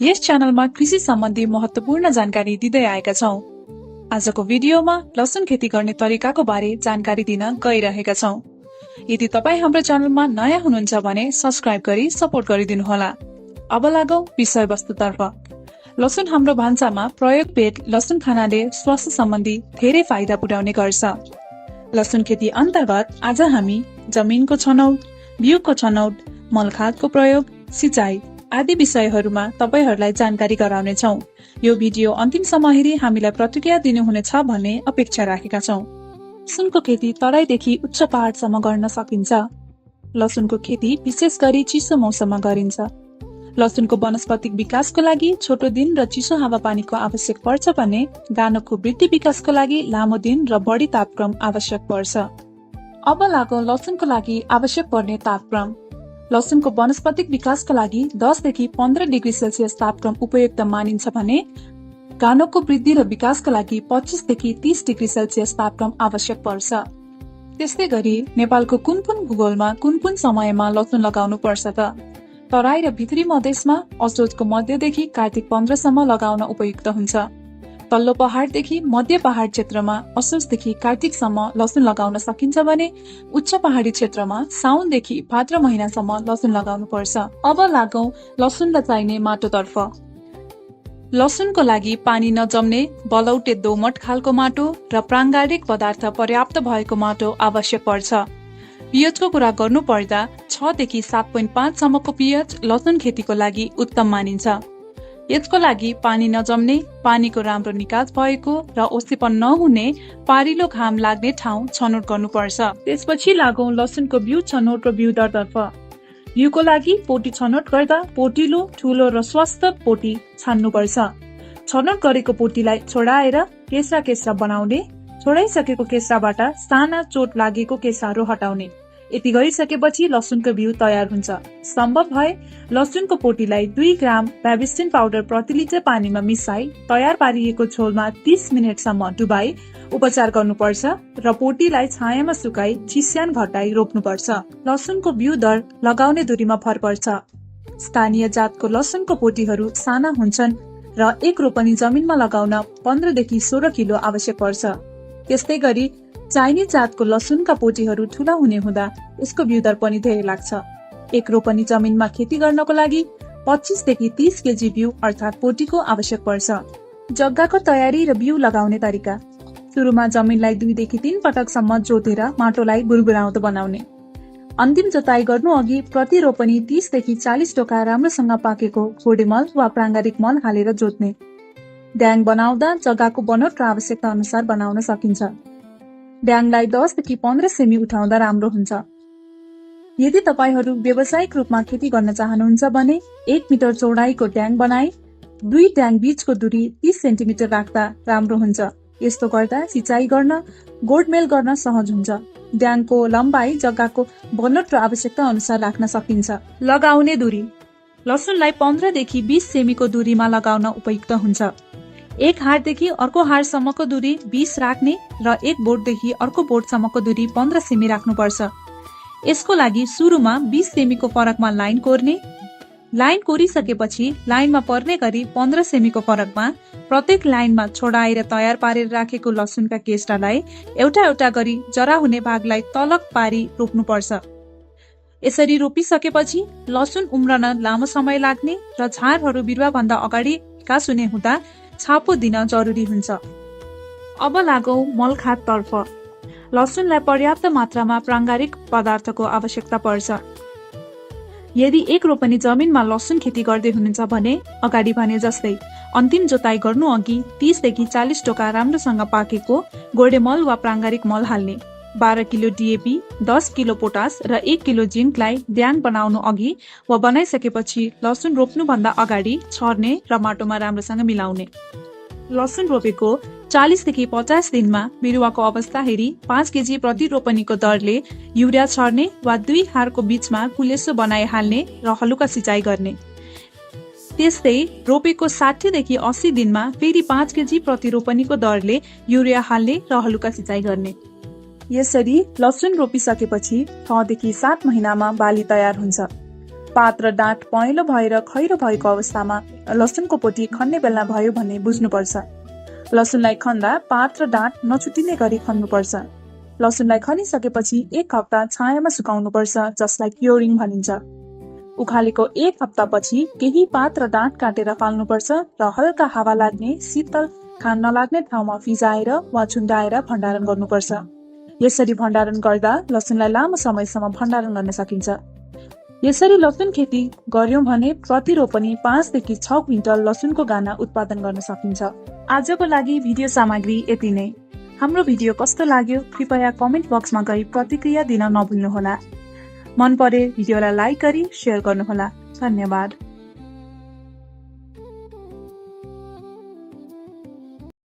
यस च्यानलमा कृषि सम्बन्धी महत्त्वपूर्ण जानकारी दिँदै आएका छौं। आजको भिडियोमा लसुन खेती गर्ने तरिकाको बारे जानकारी दिन गइरहेका छौं। यदि तपाई हाम्रो च्यानलमा नयाँ हुनुहुन्छ भने सब्स्क्राइब गरी सपोर्ट गरिदिनुहोला। अब लागौं विषयवस्तुतर्फ। लसुन हाम्रो भान्सामा प्रयोग पेट लसुन खानाले स्वास्थ्य सम्बन्धी धेरै फाइदा पुर्याउने गर्छ। लसुन खेती अन्तर्गत आज हामी जमिनको छनौट, बिउको छनौट, मलखादको प्रयोग, सिँचाइ आदि विषयहरूमा तपाईहरूलाई जानकारी गराउनेछौं। यो भिडियो अन्तिमसम्म हेरी हामीलाई प्रतिक्रिया दिनुहुनेछ भन्ने अपेक्षा राखेका छौं। लसुनको खेती तराईदेखि उच्च पहाडसम्म गर्न सकिन्छ। लसुनको खेती विशेष गरी चिसो मौसममा गरिन्छ। लसुनको वनस्पतिक विकासको लागि छोटो दिन र चिसो हावापानीको आवश्यक पर्छ भने गानोको वृद्धि विकासको लागि लामो दिन र बढी तापक्रम आवश्यक पर्छ। अब लागौं लसुनको लागि आवश्यक पर्ने तापक्रम। लसुनको वनस्पतिक विकासका लागि 10 देखि 15 डिग्री सेल्सियस तापक्रम उपयुक्त मानिन्छ भने गानोको वृद्धि र विकासका लागि 25 देखि 30 डिग्री सेल्सियस तापक्रम आवश्यक पर्छ। त्यस्तै गरी नेपालको कुन भूगोलमा कुन समयमा लसुन लगाउनु पर्छ त? तराई र भित्री मधेसमा असोजको मध्यदेखि कार्तिक 15 सम्म लगाउन उपयुक्त हुन्छ। तल्लो पहाडदेखि मध्य पहाड क्षेत्रमा असोजदेखि कार्तिकसम्म लसुन लगाउन सकिन्छ भने उच्च पहाडी क्षेत्रमा साउनदेखि भाद्र महिनासम्म लसुन लगाउनु पर्छ। अब लागौं लसुनलाई चाहिने माटोतर्फ। लसुनको लागि पानी नजम्ने बलौटे दोमट खालको माटो र प्राङ्गारिक पदार्थ पर्याप्त भएको माटो आवश्यक पर्छ। पीएचको कुरा गर्नु पर्दा 6 देखि 7.5 सम्मको पीएच लसुन खेतीको लागि उत्तम मानिन्छ। यसको लागि पानी नजम्ने, पानीको राम्रो निकास भएको र ओसेपन नहुने पारिलो घाम लाग्ने ठाउँ छनौट गर्नुपर्छ। त्यसपछि लागौं लसुनको बिउ छनौट र बिउ दरतर्फ। बिउको लागि पोटी छनौट गर्दा पोटिलो, ठूलो र स्वस्थ पोटी छान्नुपर्छ। छनौट गरेको पोटीलाई छोडाएर केस्रा बनाउने, छोडाइसकेको केस्राबाट साना चोट लागेको केस्राहरू हटाउने। यति गरिसकेपछि लसुनको बिउ तयार हुन्छ। सम्भव भए लसुनको पोटीलाई 2 ग्राम ब्याबिस्टिन पाउडर प्रति लिटर पानीमा मिसाई तयार पारिएको झोलमा 30 मिनेटसम्म डुबाई उपचार गर्नुपर्छ र पोटीलाई छायामा सुकाई चिस्यान घटाई रोप्नुपर्छ। लसुनको बिउ दर लगाउने दूरीमा भर पर्छ। स्थानीय जातको लसुनको पोटीहरू साना हुन्छन् र एक रोपनी जमिनमा लगाउन 15 देखि 16 किलो आवश्यक पर्छ। त्यस्तै गरी चाइनिज जातको लसुनका पोटीहरू ठूला हुने हुँदा यसको बिउ दर पनि धेरै लाग्छ। एक रोपनी जमिनमा खेती गर्नको लागि 25 देखि 30 केजी बिउ अर्थात पोटीको आवश्यक पर्छ। जग्गाको तयारी र बिउ लगाउने तरिका। सुरुमा जमिनलाई 2 देखि 3 पटकसम्म जोतेर माटोलाई बुरबुराउँदो बनाउने। अन्तिम जोताई गर्नु अघि प्रति रोपनी 30 देखि 40 टोका राम्रोसँग पाकेको गोडे मल वा प्राङ्गारिक मल हालेर जोत्ने। ड्याङ बनाउँदा जग्गाको बनोट र आवश्यकता अनुसार बनाउन सकिन्छ। ड्याङलाई 10 देखि 15 सेमी उठाउँदा राम्रो हुन्छ। यदि तपाईहरू व्यावसायिक रूपमा खेती गर्न चाहनुहुन्छ भने 1 मिटर चौडाइको ड्याङ बनाई 2 ड्याङ बीचको दूरी 30 सेन्टिमिटर राख्दा राम्रो हुन्छ। यस्तो गर्दा सिँचाइ गर्न, गोडमेल गर्न सहज हुन्छ। ड्याङको लम्बाइ जग्गाको बनोट र आवश्यकता अनुसार राख्न सकिन्छ। लगाउने दूरी। लसुनलाई 15 देखि 20 सेमीको दूरीमा लगाउन उपयुक्त हुन्छ। एक हाडदेखि अर्को हाडसम्मको दूरी 20 राख्ने र एक बोटदेखि अर्को बोटसम्मको दूरी 15 सेमी राख्नुपर्छ। यसको लागि सुरुमा 20 सेमीको फरकमा लाइन कोर्ने। लाइन कोरिसकेपछि लाइनमा पर्ने गरी 15 सेमीको फरकमा प्रत्येक लाइनमा छोडाएर तयार पारेर राखेको लसुनका केस्रालाई एउटा गरी जरा हुने भागलाई तलक पारी रोप्नुपर्छ। यसरी रोपिसकेपछि लसुन उम्रन लामो समय लाग्ने र झारहरू बिरुवाभन्दा अगाडि विकास हुने हुँदा छापो दिन जरुरी हुन्छ। अब लागौं मलखाद तर्फ। लसुनलाई पर्याप्त मात्रामा प्राङ्गारिक पदार्थको आवश्यकता पर्छ। यदि एक रोपनी जमिनमा लसुन खेती गर्दै हुनुहुन्छ भने अगाडि भने जस्तै अन्तिम जोताई गर्नु अघि 30 देखि 40 टोका राम्रोसँग पाकेको गोडे मल वा प्राङ्गारिक मल हाल्ने। 12 किलो डीएपी, 10 किलो पोटास र 1 किलो जिङ्कलाई ड्याङ बनाउनु अघि वा बनाइसकेपछि लसुन रोप्नुभन्दा अगाडि छर्ने र माटोमा राम्रोसँग मिलाउने। लसुन रोपेको 40 देखि 50 दिनमा बिरुवाको अवस्था हेरी 5 केजी प्रति रोपनीको दरले युरिया छर्ने वा 2 हारको बीचमा कुलेसो बनाइ हाल्ने र हलुका सिँचाइ गर्ने। त्यस्तै रोपेको 60 देखि 80 दिनमा फेरि 5 केजी प्रति रोपनीको दरले युरिया हाल्ने र हलुका सिँचाइ गर्ने। यसरी लसुन रोपिसकेपछि 6 देखि 7 महिनामा बाली तयार हुन्छ। पात र डाँठ पहेँलो भएर खैरो भएको अवस्थामा लसुनको पोटी खन्ने बेला भयो भन्ने बुझ्नुपर्छ। लसुनलाई खन्दा पात र डाँठ नछुटिने गरी खन्नुपर्छ। लसुनलाई खनिसकेपछि 1 हप्ता छायामा सुकाउनुपर्छ, जसलाई क्योरिङ भनिन्छ। उखालेको 1 हप्तापछि केही पात र डाँठ काटेर फाल्नुपर्छ र हल्का हावा लाग्ने, शीतल खान नलाग्ने ठाउँमा फिजाएर वा झुन्डाएर भण्डारण गर्नुपर्छ। यसरी भण्डारण गर्दा लसुनलाई लामो समयसम्म भण्डारण गर्न सकिन्छ। यसरी लसुन खेती गर्यौं भने प्रति रोपनी 5 देखि 6 क्विन्टल लसुनको गाना उत्पादन गर्न सकिन्छ। आजको लागि भिडियो सामग्री यति नै। हाम्रो भिडियो कस्तो लाग्यो कृपया कमेन्ट बक्समा गई प्रतिक्रिया दिन नभुल्नुहोला। मन परे भिडियोलाई लाइक गरी शेयर गर्नुहोला। धन्यवाद।